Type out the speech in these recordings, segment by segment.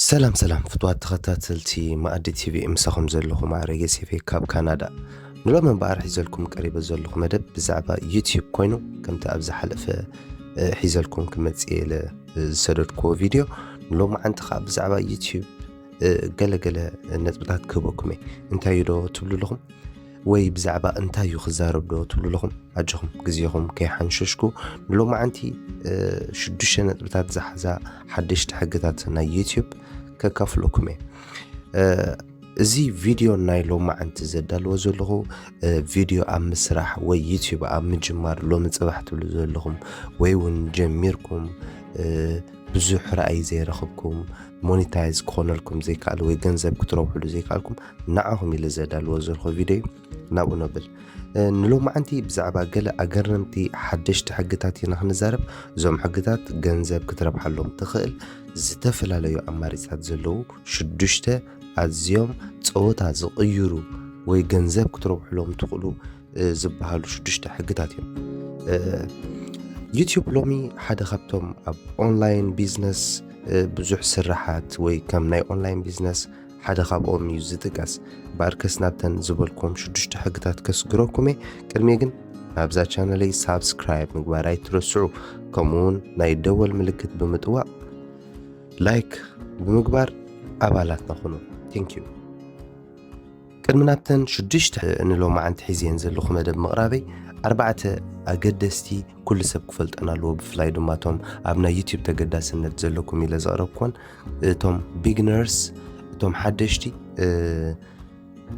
ሰላም ሰላም ፍትዋት ተኸታተልቲ መኣዲ ቲቪ፣ ምሳኹም ዘለኹ ማዕረገ ሴፌ ካብ ካናዳ። ንሎሚ እምበኣር ሒዘልኩም ቀሪበ ዘለኹ መደብ ብዛዕባ ዩቲዩብ ኮይኑ፣ ከምቲ ኣብ ዝሓለፈ እ፣ ሒዘልኩም ክመጽእ ኢለ እ፣ ዝሰደድክዎ ቪድዮ፣ ንሎማዓንቲ ኸኣ ብዛዕባ ዩቲዩብ እ፣ ገለገለ ነጥብታት ክህበኩም እየ። እንታይ እዩ ዶ ትብሉ ኣለኹም? ወይ ብዛዕባ እንታይ እዩ ክዛረብ ዶ ትብሉ ኣለኹም? ኣጆኹም፣ ግዜኹም ከይሓንሸሽኩ፣ ንሎማዓንቲ እ፣ ሽዱሽተ ነጥብታት ዝሓዛ ሓደሽቲ ሕግታት ናይ ዩቲዩብ ከካፍለኩም እየ። እ፣ እዚ ቪድዮ ናይ ሎማዓንቲ ዘዳልዎ ዘለኹ እ፣ ቪድዮ ኣብ ምስራሕ ወይ ዩቲዩብ ኣብ ምጅማር ሎሚ ጽባሕ ትብሉ ዘለኹም ወይ እውን ጀሚርኩም እ፣ ብዙሕ ራእይ ዘይረኸብኩም፣ ሞኒታይዝ ክኾነልኩም ዘይከኣል ወይ ገንዘብ ክትረብሕሉ ዘይከኣልኩም፣ ንዓኹም ኢለ ዘዳልዎ ዘለኹ ቪድዮ እዩ። ናብኡ ነብል። እ፣ ንሎማዓንቲ ብዛዕባ ገለ ኣገረምቲ ሓደሽቲ ሕግታት ኢና ክንዛረብ። እዞም ሕግታት ገንዘብ ክትረብሓሎም ትኽእል ዝተፈላለዩ ኣማሪጻት ዘለዉ ሽዱሽተ ኣዝዮም ጸወታ ዝቕይሩ ወይ ገንዘብ ክትረብሕሎም ትኽእሉ እ፣ ዝበሃሉ ሽዱሽተ ሕግታት እዮም። እ፣ ዩቲዩብ ሎሚ ሓደ ካብቶም ኣብ ኦንላይን ቢዝነስ እ፣ ብዙሕ ስራሓት ወይ ከም ናይ ኦንላይን ቢዝነስ ሓደ ካብኦም እዩ ዝጥቀስ። እምበኣርከስ ናብተን ዝበልኩም ሽዱሽተ ሕግታት ከስግረኩም እየ። ቅድሚ ግን ናብዛ ቻነለይ ሳብስክራይብ ምግባር ኣይትረስዑ። ከምኡ እውን ናይ ደወል ምልክት ብምጥዋቕ ላይክ ብምግባር ኣባላትና ኩኑ። ቴንክ ዩ። ቅድሚ ናብተን ሽዱሽተ ንሎማዓንቲ ሒዘን ዘለኹ መደብ ምቕራበይ፣ ኣርባዕተ ኣገደስቲ ኩሉ ሰብ ክፈልጠን ኣለዎ፣ ብፍላይ ድማ እቶም ኣብ ናይ ዩቲዩብ ተገዳስነት ዘለኩም ኢለ ዘቕረብኩን፣ እቶም ቢግነርስ፣ እቶም ሓደሽቲ እ፣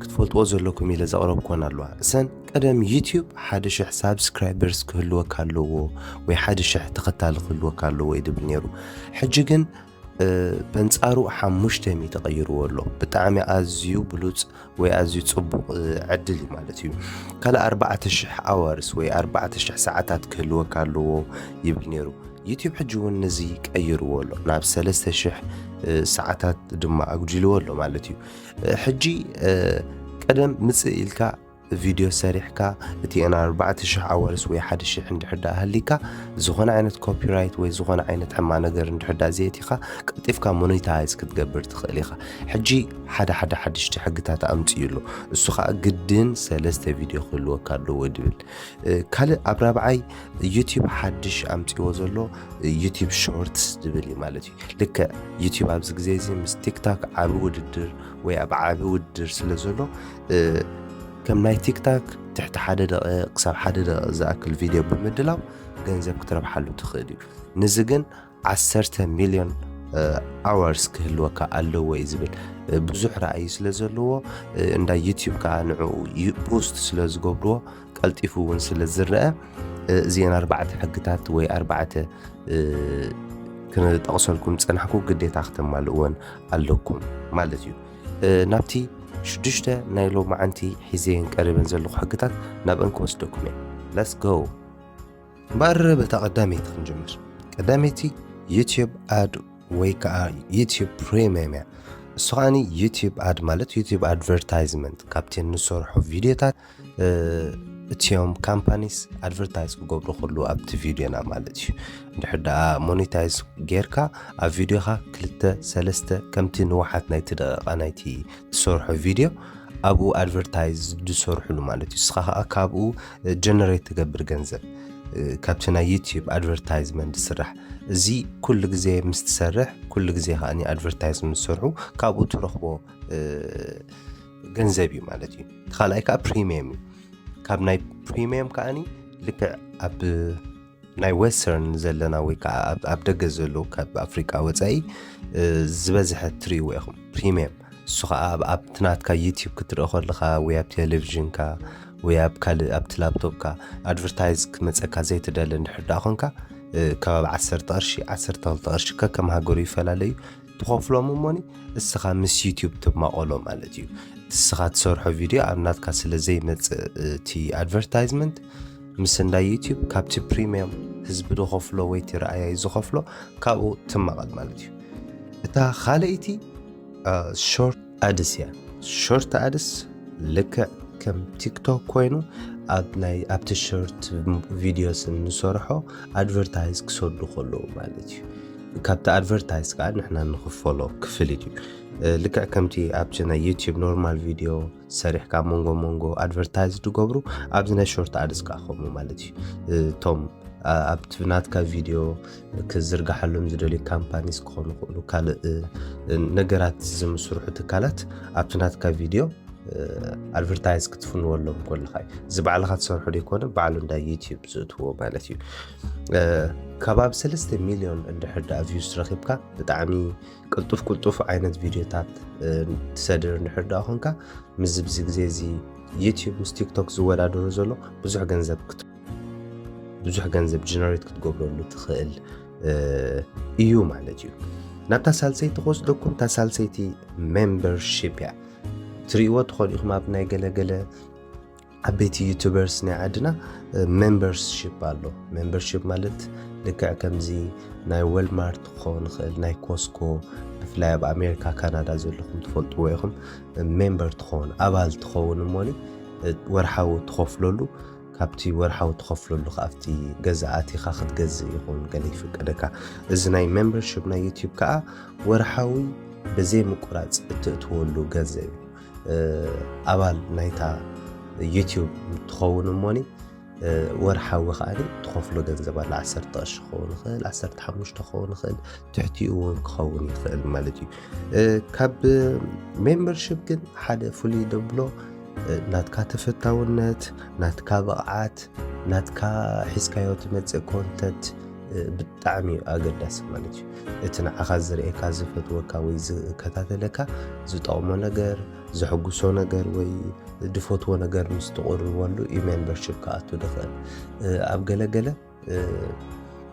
ክትፈልጥዎ ዘለኩም ኢለ ዘቕረብኩን ኣለዋ። እሰን ቀደም ዩቲዩብ ሓደ ሽሕ ሳብስክራይበርስ ክህልወካ ኣለዎ ወይ ሓደ ሽሕ ተኸታሊ ክህልወካ ኣለዎ እዩ ድብል ነይሩ። ሕጂ ግን እ፣ በንጻሩ ሓሙሽተ ሚእቲ ተቐይርዎ ኣሎ። ብጣዕሚ ኣዝዩ ብሉጽ ወይ ኣዝዩ ጽቡቕ እ፣ ዕድል እዩ ማለት እዩ። ካልእ ኣርባዕተ ሽሕ ኣዋርስ ወይ ኣርባዕተ ሽሕ ሰዓታት ክህልወካ ኣለዎ ይብል ነይሩ። ዩቲዩብ ሕጂ እውን ነዚ ቀይርዎ ኣሎ። ናብ ሰለስተ ሽሕ እ፣ ሰዓታት ድማ ኣጉዲልዎ ኣሎ ማለት እዩ። እ፣ ሕጂ እ፣ ቀደም ምጽእ ኢልካ ቪድዮ ሰሪሕካ እቲኤን ኣርባዕተ ሽሕ ኣዋርስ ወይ ሓደ ሽሕ እንድሕር ደኣ ሃሊካ፣ ዝኾነ ዓይነት ኮፒራይት ወይ ዝኾነ ዓይነት ሕማ ነገር እንድሕር ደኣ ዘየቲኻ፣ ቀልጢፍካ ሞኔታይዝ ክትገብር ትኽእል ኢኻ። ሕጂ ሓደ ሓደ ሓድሽቲ ሕግታት ኣምጽኡ ኣሎ። እሱ ኸኣ ግድን ሰለስተ ቪድዮ ክህልወካ ኣለዎ ድብል። እ፣ ካልእ ኣብ ራብዓይ ዩቲዩብ ሓድሽ ኣምጽዎ ዘሎ ዩቲዩብ ሾርትስ ዝብል እዩ ማለት እዩ። ልክዕ ዩቲዩብ ኣብዚ ግዜ እዚ ምስ ቲክቶክ ዓቢ ውድድር ወይ ኣብ ዓቢ ውድድር ስለ ዘሎ እ፣ ከም ናይ ቲክቶክ ትሕቲ ሓደ ደቂቕ ክሳብ ሓደ ደቂቕ ዝኣክል ቪድዮ ብምድላው ገንዘብ ክትረብሓሉ ትኽእል እዩ። ንዚ ግን ዓሰርተ ሚልዮን እ፣ ኣዋርስ ክህልወካ ኣለዎ እዩ ዝብል እ፣ ብዙሕ ራእይ ስለ ዘለዎ እ፣ እንዳ ዩቲዩብ ከዓ ንዕኡ ዩ- ቡስት ስለ ዝገብርዎ ቀልጢፉ እውን ስለ ዝረአ እ፣ እዚአን ኣርባዕተ ሕግታት ወይ ኣርባዕተ እ፣ ክጠቕሰልኩም ዝጸናሕኩ ግዴታ ክተማልእወን ኣለኩም ማለት እዩ። እ፣ ናብቲ ሽዱሽተ ናይ ሎማዓንቲ ሒዘየን ቀሪበን ዘለኹ ሕግታት ናብአን ክወስደኩም እየ። Let's go። እምበኣር በታ ቀዳመይቲ ክንጅምር። ቀዳመይቲ ዩቲዩብ ኣድ ወይ ከዓ ዩቲዩብ ፕሪሚየም እያ። እሱ ከዓኒ ዩቲዩብ ኣድ ማለት ዩቲዩብ ኣድቨርታይዝመንት ካብቲ እንሰርሖ ቪድዮታት እ፣ እቲኦም ካምፓኒስ ኣድቨርታይዝ ክገብሩ ከለዉ ኣብቲ ቪድዮና ማለት እዩ። እንድሕር ደኣ ሞኔታይዝ ጌርካ ኣብ ቪድዮኻ ክልተ ሰለስተ ከምቲ ንውሓት ናይቲ ደቂቓ ናይቲ ትሰርሖ ቪድዮ ኣብኡ ኣድቨርታይዝ ዝሰርሕሉ ማለት እዩ። ንስኻ ኸኣ ካብኡ ጀነሬት ትገብር ገንዘብ እ፣ ካብቲ ናይ ዩቲዩብ ኣድቨርታይዝመንት ዝስራሕ። እዚ ኩሉ ግዜ ምስ ትሰርሕ፣ ኩሉ ግዜ ከኣ ኣድቨርታይዝ ምስ ትሰርሑ ካብኡ ትረኽቦ እ፣ ገንዘብ እዩ ማለት እዩ። እቲ ካልኣይ ከዓ ፕሪሚየም እዩ። ካብ ናይ ፕሪሚየም ከዓኒ ልክዕ ኣብ ናይ ዌስተርን ዘለና ወይ ከዓ ኣብ- ኣብ ደገ ዘለዉ ካብ ኣፍሪቃ ወፃኢ እ፣ ዝበዝሐ ትርእይዎ ኢኹም ፕሪሚየም። እሱ ከዓ ኣብ- ኣብቲ ናትካ ዩቲዩብ ክትርኢ ከለኻ ወይ ኣብ ቴሌቪዥንካ ወይ ኣብ ካልእ ኣብቲ ላፕቶፕካ ኣድቨርታይዝ ክመፀካ ዘይትደሊ እንድሕር ደኣ ኮንካ እ፣ ከባቢ ዓሰርተ ቅርሺ ዓሰርተ ክልተ ቅርሺ ከከም ሃገሩ ይፈላለዩ ትኸፍሎም እሞኒ እስኻ ምስ ዩቲዩብ ትማቐሎ ማለት እዩ። እስኻ ትሰርሖ ቪድዮ ኣብ ናትካ ስለ ዘይመጽእ እቲ ኣድቨርታይዝመንት ምስ እንዳ ዩቲዩብ ካብቲ ፕሪሚየም ህዝቢ ዝኸፍሎ ወይ እቲ ረኣያይ ዝኸፍሎ ካብኡ ትማቐል ማለት እዩ። እታ ካልኣይቲ ሾርት ኣድስ እያ። ሾርት ኣድስ ልክዕ ከም ቲክቶክ ኮይኑ ኣብ ናይ ኣብቲ ሾርት ቪድዮስ እንሰርሖ ኣድቨርታይዝ ክሰዱ ከለዉ ማለት እዩ። ካብቲ ኣድቨርታይዝ ከዓ ንሕና ንኽፈሎ ክፍሊት እዩ። ልክዕ ከምቲ ኣብቲ ናይ ዩቲዩብ ኖርማል ቪድዮ ሰሪሕካ መንጎ መንጎ ኣድቨርታይዝ ዝገብሩ፣ ኣብዚ ናይ ሾርት ኣድስ ከዓ ከምኡ ማለት እዩ። እቶም ኣብቲ ናትካ ቪድዮ ክዝርግሓሎም ዝደልዩ ካምፓኒስ ክኾኑ ይኽእሉ፣ ካልእ ነገራት ዝምስርሑ ትካላት ኣብቲ ናትካ ቪድዮ ኣድቨርታይዝ ክትፍንወሎም ከለኻ እዩ። እዚ ባዕልኻ ትሰርሖ ዘይኮነ ባዕሉ እንዳ ዩቲዩብ ዝእትዎ ማለት እዩ። ካብ ኣብ ሰለስተ ሚልዮን እንድሕር ደኣ ቪውስ ረኺብካ፣ ብጣዕሚ ቅልጡፍ ቅልጡፍ ዓይነት ቪድዮታት ትሰድር እንድሕር ደኣ ኾንካ፣ ምስ ብዚ ግዜ እዚ ዩቲዩብ ምስ ቲክቶክ ዝወዳደሩ ዘሎ ብዙሕ ገንዘብ ብዙሕ ገንዘብ ጀነሬት ክትገብረሉ ትኽእል እዩ ማለት እዩ። ናብታ ሳልሰይቲ ክወስደኩም። እታ ሳልሰይቲ ሜምበርሺፕ እያ። ትርእይዎ ትኾኑ ኢኹም ኣብ ናይ ገለገለ ዓበይቲ ዩቱበርስ ናይ ዓድና ሜምበርሺፕ ኣሎ። ሜምበርሺፕ ማለት ልክዕ ከምዚ ናይ ወልማርት ክኸውን ይኽእል፣ ናይ ኮስኮ፣ ብፍላይ ኣብ ኣሜሪካ ካናዳ ዘለኹም ትፈልጥዎ ኢኹም። ሜምበር ትኸውን፣ ኣባል ትኸውን እሞኒ ወርሓዊ ትኸፍለሉ፣ ካብቲ ወርሓዊ ትኸፍለሉ ከኣ ኣብቲ ገዛ ኣቲኻ ክትገዝእ ይኹን ገለ ይፍቀደካ። እዚ ናይ ሜምበርሺፕ ናይ ዩቲዩብ ከኣ ወርሓዊ ብዘይ ምቁራጽ እትእትወሉ ገንዘብ እዩ። ኣባል ናይታ ዩቲዩብ ትኸውን እሞኒ ወርሓዊ ከኣ ትኸፍሎ ገንዘብ ኣለ። ዓሰርተ ቅርሺ ክኸውን ይኽእል፣ ዓሰርተ ሓሙሽተ ክኸውን ይኽእል፣ ትሕቲኡ እውን ክኸውን ይኽእል ማለት እዩ። ካብ ሜምበርሺፕ ግን ሓደ ፍሉይ ደብሎ ናትካ ተፈታውነት፣ ናትካ ብቕዓት፣ ናትካ ሒዝካዮ ትመጽእ ኮንተንት ብጣዕሚ እዩ ኣገዳሲ ማለት እዩ። እቲ ንዓኻ ዝርእየካ፣ ዝፈትወካ ወይ ዝከታተለካ ዝጠቕሞ ነገር፣ ዘሐጉሶ ነገር ወይ ዝፈትዎ ነገር ምስ ትቕርበሉ እዩ ሜምበርሺፕ ክኣቱ ዝኽእል። ኣብ ገለገለ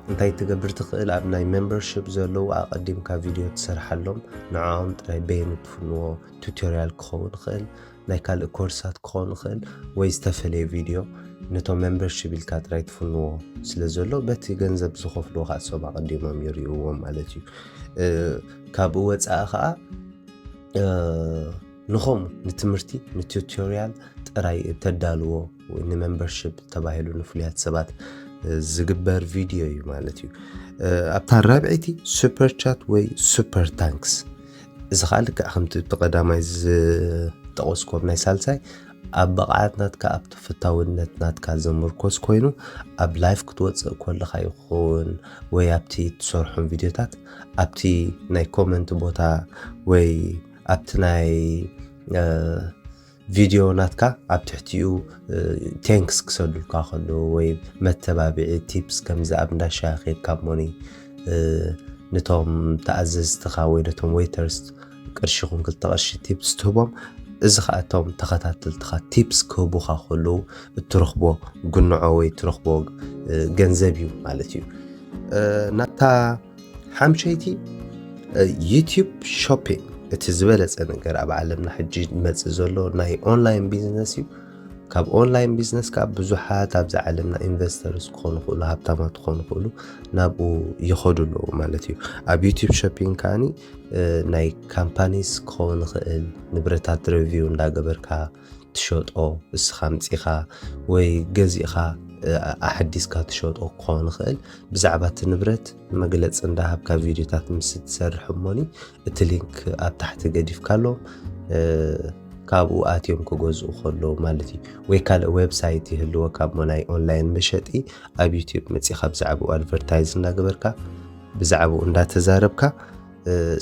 እንታይ ትገብር ትኽእል? ኣብ ናይ ሜምበርሺፕ ዘለዉ ኣቐዲምካ ቪድዮ ትሰርሓሎም፣ ንዕኦም ጥራይ በይኑ ትፍንዎ ቱቶርያል ክኸውን ይኽእል፣ ናይ ካልእ ኮርሳት ክኸውን ይኽእል፣ ወይ ዝተፈለየ ቪድዮ ነቶም ሜምበርሺፕ ኢልካ ጥራይ ትፍንዎ ስለ ዘሎ፣ በቲ ገንዘብ ዝኸፍልዎ ከዓ እሶም ኣቐዲሞም ይርእይዎ ማለት እዩ። ካብኡ ወፃኢ ከዓ ንኸምኡ ንትምህርቲ ንቱቶርያል ጥራይ እተዳልዎ ወይ ንመምበርሽፕ ተባሂሉ ንፍሉያት ሰባት ዝግበር ቪድዮ እዩ ማለት እዩ። ኣብታ ራብዐይቲ ሱፐር ቻት ወይ ሱፐር ታንክስ፣ እዚ ከዓ ልክዕ ከምቲ እቲ ቀዳማይ ዝጠቐስኮ ናይ ሳልሳይ ኣብ ብቕዓት ናትካ ኣብ ተፈታውነት ናትካ ዘምርኮስ ኮይኑ ኣብ ላይፍ ክትወፅእ ከለካ ይኸውን ወይ ኣብቲ ትሰርሖም ቪድዮታት ኣብቲ ናይ ኮመንት ቦታ ወይ ኣብቲ ናይ ቪድዮ ናትካ ኣብ ትሕቲኡ ቴንክስ ክሰዱልካ ከለዉ ወይ መተባብዒ ቲፕስ ከምዚ ኣብ እንዳሻ ኬድካ ሞኒ ነቶም ተኣዘዝትኻ ወይ ነቶም ዌይተርስ ቅርሺ ይኹን ክልተ ቅርሺ ቲፕስ ትህቦም። እዚ ኸኣ እቶም ተኸታተልትኻ ቲፕስ ክህቡኻ ከለዉ እትረኽቦ ጉንዖ ወይ እትረኽቦ ገንዘብ እዩ ማለት እዩ። ናታ ሓምሸይቲ ዩቲዩብ ሾፒንግ፣ እቲ ዝበለጸ ነገር ኣብ ዓለምና ሕጂ ዝመጽእ ዘሎ ናይ ኦንላይን ቢዝነስ እዩ። ካብ ኦንላይን ቢዝነስ ከዓ ብዙሓት ኣብዚ ዓለምና ኢንቨስተርስ ክኾኑ ይኽእሉ፣ ሃብታማት ክኾኑ ይኽእሉ፣ ናብኡ ይኸዱ ኣለዉ ማለት እዩ። ኣብ ዩቲዩብ ሾፒንግ ከዓኒ ናይ ካምፓኒስ ክኸውን ይኽእል፣ ንብረታት ሪቪው እንዳገበርካ ትሸጦ እስኻ ኣምጺኻ ወይ ገዚእኻ ኣሐዲስካ ትሸጦ ክኸውን ይኽእል። ብዛዕባ እቲ ንብረት መግለጺ እንዳሃብካ ቪድዮታት ምስ ትሰርሕ እሞኒ እቲ ሊንክ ኣብ ታሕቲ ገዲፍካሎም ካብኡ ኣትዮም ክገዝኡ ከለዉ ማለት እዩ። ወይ ካልእ ዌብሳይት ይህልወካ እሞ ናይ ኦንላይን መሸጢ ኣብ ዩቲዩብ መጺኻ ብዛዕባኡ ኣድቨርታይዝ እንዳገበርካ ብዛዕባኡ እንዳተዛረብካ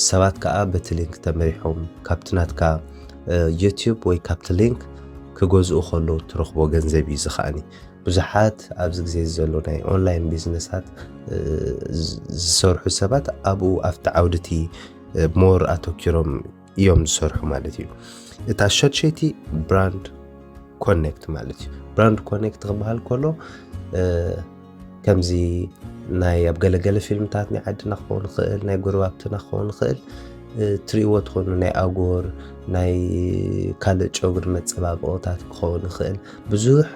ሰባት ከዓ በቲ ሊንክ ተመሪሖም ካብቲ ናትካ ዩቲዩብ ወይ ካብቲ ሊንክ ክገዝኡ ከለዉ ትረኽቦ ገንዘብ እዩ። እዚ ከዓኒ ብዙሓት ኣብዚ ግዜ ዘሎ ናይ ኦንላይን ቢዝነሳት ዝሰርሑ ሰባት ኣብኡ ኣብቲ ዓውድቲ ሞር ኣተኪሮም እዮም ዝሰርሑ ማለት እዩ። እታ ሸድሸይቲ ብራንድ ኮኔክት ማለት እዩ። ብራንድ ኮኔክት ክበሃል ከሎ ከምዚ ናይ ኣብ ገለገለ ፊልምታት ናይ ዓድና ክኸውን ይኽእል፣ ናይ ጎረባብትና ክኸውን ይኽእል፣ ትርእይዎ ትኾኑ ናይ ኣጎር ናይ ካልእ ጨጉሪ መፀባበቕታት ክኸውን ይኽእል። ብዙሕ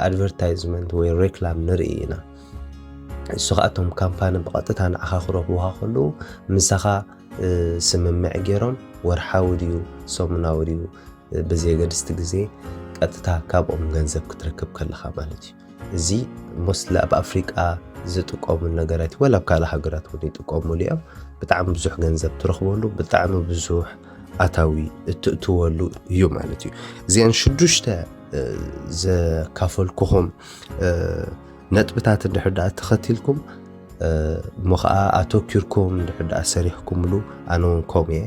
ኣድቨርታይዝመንት ወይ ሬክላም ንርኢ ኢና። እሱ ከዓ እቶም ካምፓኒ ብቐጥታ ንዓኻ ክረኽቡኻ ከለዉ ምሳኻ ስምምዕ ገይሮም ወርሓዊ ድዩ ሰሙናዊ ድዩ ብዘየገድስቲ ግዜ ቀጥታ ካብኦም ገንዘብ ክትረክብ ከለኻ ማለት እዩ። እዚ ሞስትሊ ኣብ ኣፍሪቃ ዝጥቀሙሉ ነገራት፣ ወላ ኣብ ካልእ ሃገራት እውን ይጥቀሙሉ እዮም። ብጣዕሚ ብዙሕ ገንዘብ ትረኽበሉ፣ ብጣዕሚ ብዙሕ ኣታዊ እትእትወሉ እዩ ማለት እዩ። እዚኣን ሽዱሽተ ዘካፈልኩኹም ነጥብታት እንድሕር ደኣ ተኸቲልኩም፣ እሞ ኸዓ ኣተኪርኩም እንድሕር ደኣ ሰሪሕኩምሉ፣ ኣነ እውን ከምኡ እየ።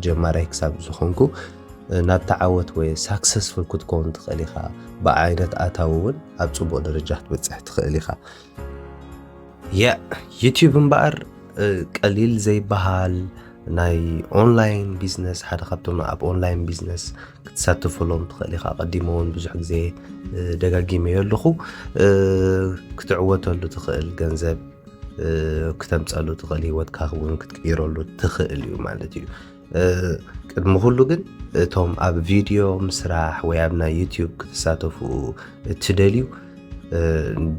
ጀማራይ ክሳብ ዝኾንኩ፣ ናብቲ ዓወት ወይ ሳክሰስፉል ክትከውን ትኽእል ኢኻ። ብዓይነት ኣታዊ እውን ኣብ ጽቡቕ ደረጃ ክትበጽሕ ትኽእል ኢኻ። ያ፣ ዩቲዩብ እምበኣር ቀሊል ዘይበሃል ናይ ኦንላይን ቢዝነስ፣ ሓደ ካብቶም ኣብ ኦንላይን ቢዝነስ ክትሳተፈሎም ትኽእል ኢኻ። ቀዲሞ እውን ብዙሕ ግዜ ደጋጊመዮ ኣለኹ። ክትዕወተሉ ትኽእል ገንዘብ፣ ክተምፀሉ ትኽእል፣ ህይወትካ እውን ክትቅይረሉ ትኽእል እዩ ማለት እዩ። ቅድሚ ኩሉ ግን እቶም ኣብ ቪድዮ ምስራሕ ወይ ኣብ ናይ ዩቲዩብ ክትሳተፉ እትደልዩ፣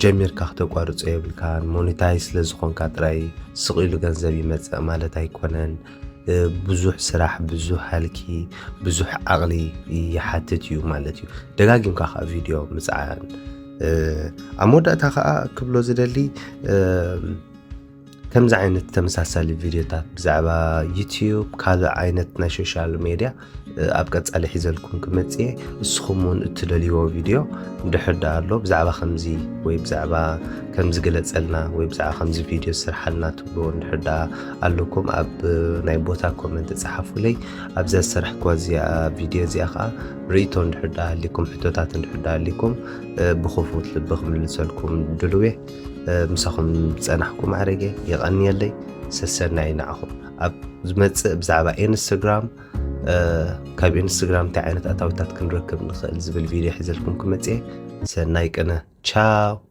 ጀሚርካ ክተቋርጾ የብልካን። ሞኒታይዝ ስለ ዝኾንካ ጥራይ ስቕ ኢሉ ገንዘብ ይመጽእ ማለት ኣይኮነን። ብዙሕ ስራሕ፣ ብዙሕ ሃልኪ፣ ብዙሕ ዓቕሊ ይሓትት እዩ ማለት እዩ። ደጋጊምካ ከዓ ቪድዮ ምጽዓን። ኣብ መወዳእታ ከዓ ክብሎ ዝደሊ፣ ከምዚ ዓይነት ተመሳሳሊ ቪድዮታት ብዛዕባ ዩቲዩብ፣ ካልእ ዓይነት ናይ ሶሻል ሜድያ ኣብ ቀጻሊ ሒዘልኩም ክመጽእ እየ። ንስኹም እውን እትደልይዎ ቪድዮ እንድሕር ደኣ ኣሎ፣ ብዛዕባ ከምዚ ወይ ብዛዕባ ከምዚ ግለጸልና ወይ ብዛዕባ ከምዚ ቪድዮ ስርሓልና ትብልዎ እንድሕር ደኣ ኣለኩም፣ ኣብ ናይ ቦታ ኮመንት ጸሓፉለይ። ኣብዛ ዝሰራሕክዋ እዚኣ ቪድዮ እዚኣ ከዓ ርእይቶ እንድሕር ደኣ ኣሊኩም፣ ሕቶታት እንድሕር ደኣ ኣሊኩም፣ ብኽፉት ልቢ ክምልሰልኩም ድልው እየ። ምሳኹም ዝጸናሕኩ ማዕረገ፣ የቐንየለይ። ሰሰናይ ንዓኹም። ኣብ ዝመጽእ ብዛዕባ ኢንስታግራም፣ ካብ ኢንስታግራም እንታይ ዓይነት ኣታዊታት ክንረክብ ንኽእል ዝብል ቪድዮ ሒዘልኩም ክመጽእ እየ። ሰናይ ቅነ። ቻው።